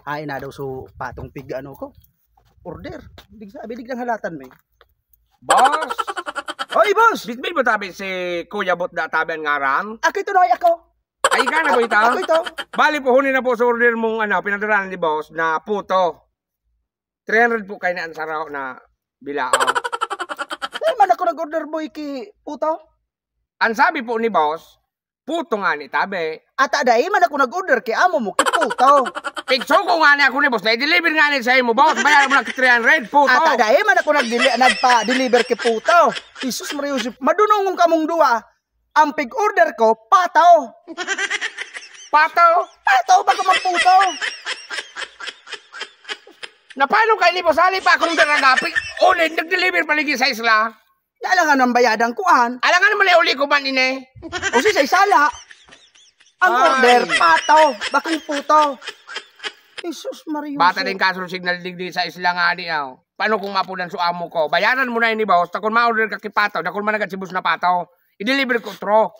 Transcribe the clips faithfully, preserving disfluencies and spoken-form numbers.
Ay, na daw so patong pig ano ko. Order. Digsabi, diglang halatan mi. Boss! Oy, boss! Bitbit mo tabi si Kuya Bot da tabi ang ngaran? Ako ito, Noy, ako. Ay, ika na po ito? Ako ito. Bali po, huni na po sa order mong ano, pinadala ni boss na puto. Three hundred po kayo na ang saraw na bilao. Ay, man ako nag-order, boy, ki puto. Ang sabi po ni boss, puto nga ni tabi. Ata dai man ako nag-order ki amo mo ki puto. Pigsuko nga ni ako ni boss, na i-deliver nga ni sa imo, boss. Bayaran mo lang ki three hundred, puto. Ata dai man ako nagdili-, nagpa-deliver ki puto. Jesus Maria Joseph, madunongon kamong duwa. Ang pig-order ko, pato. Pato? Pato, baka magputo. Na paano kayo ni boss? Ali pa akong daragapig. Ulit, nag-deliver paligi sa isla. Alangan ang bayadan kuan. Alangan mo na uli ko man ini. O si say sala. Ang Ay. Order, pato, bakong puto. Jesus Maria. Bata din kaso signal digdi sa isla nga ni, aw. Paano kung mapunan so amo ko? Bayaran mo na ini, boss. Ta kung ma-order ka ki pato, dakul man agad si boss na pato. I-deliver ko otro.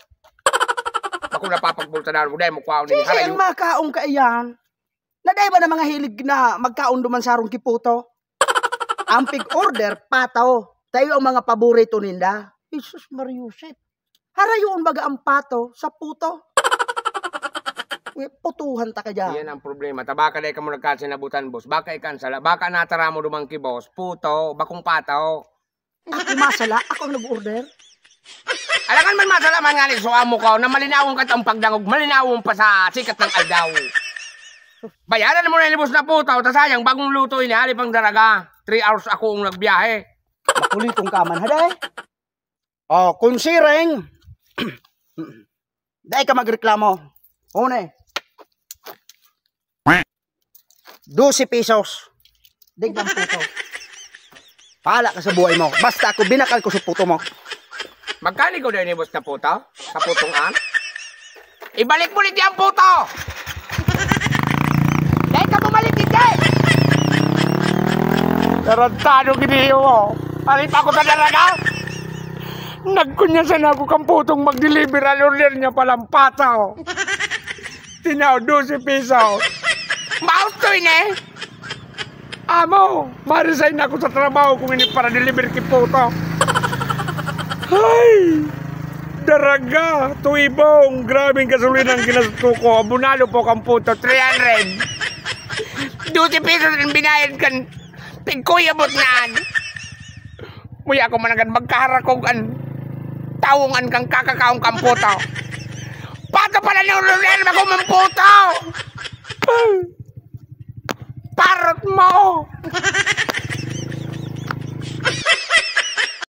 Ako napapagbulta na mo, dahil mo kwaon Sige, ini. Ang makaon ka iyan. Na dai ba na mga hilig na magkaon duman sa harong ki puto? Ang pig-order, pato. Tayo ang mga paborito ninda. Jesus Maria Joseph. Harayoon baga ang pato sa puto. Putuhan ta ka dyan. Iyan ang problema. Ta baka dai ka mo nagkasinabutan, boss. Baka ikansala. Baka natara mo duman ki boss. Puto, bakong pato. Ako masala? Ako ang nag-order? Alangan man masala man nga ni so amo ko na malinawon ka tang pagdangog, malinawon pa sa sikat ng aldaw. Bayaran mo na ni boss na puto, ta sayang bagong luto ini, hali pang daraga. Three hours ako ang nagbiyahe. Makulitong ka man, hade? Oh, kung siring, dai ka magreklamo. Huni. Dose pesos. Diglang puto. Pala ka sa buhay mo. Basta ako, binakal ko sa puto mo. Magkano ko na inibos na puto? Sa putong an? Ibalik mo ulit yung puto! Dahil ka bumalik, hindi! Tarantado, giniyo mo. Alit ako sa dalaga? Nagkunyasan ako kang putong mag-deliver, ang order niya palang pataw. Tinao, dose pesos. Mautoy na eh. Amo, ma-resign ako sa trabaho kung ini para deliver ki puto. Hay! Daraga, tuibong, grabing gasolina ang ginasto ko. Abunalo po kang puto, three hundred. Dose pesos ang binayad kan pigkuyabot na an. Muya ako managad magkaharakog an tawong an kang kakakaong kang puto. Pato pala ni Ronel, magumang puto! Parot mo!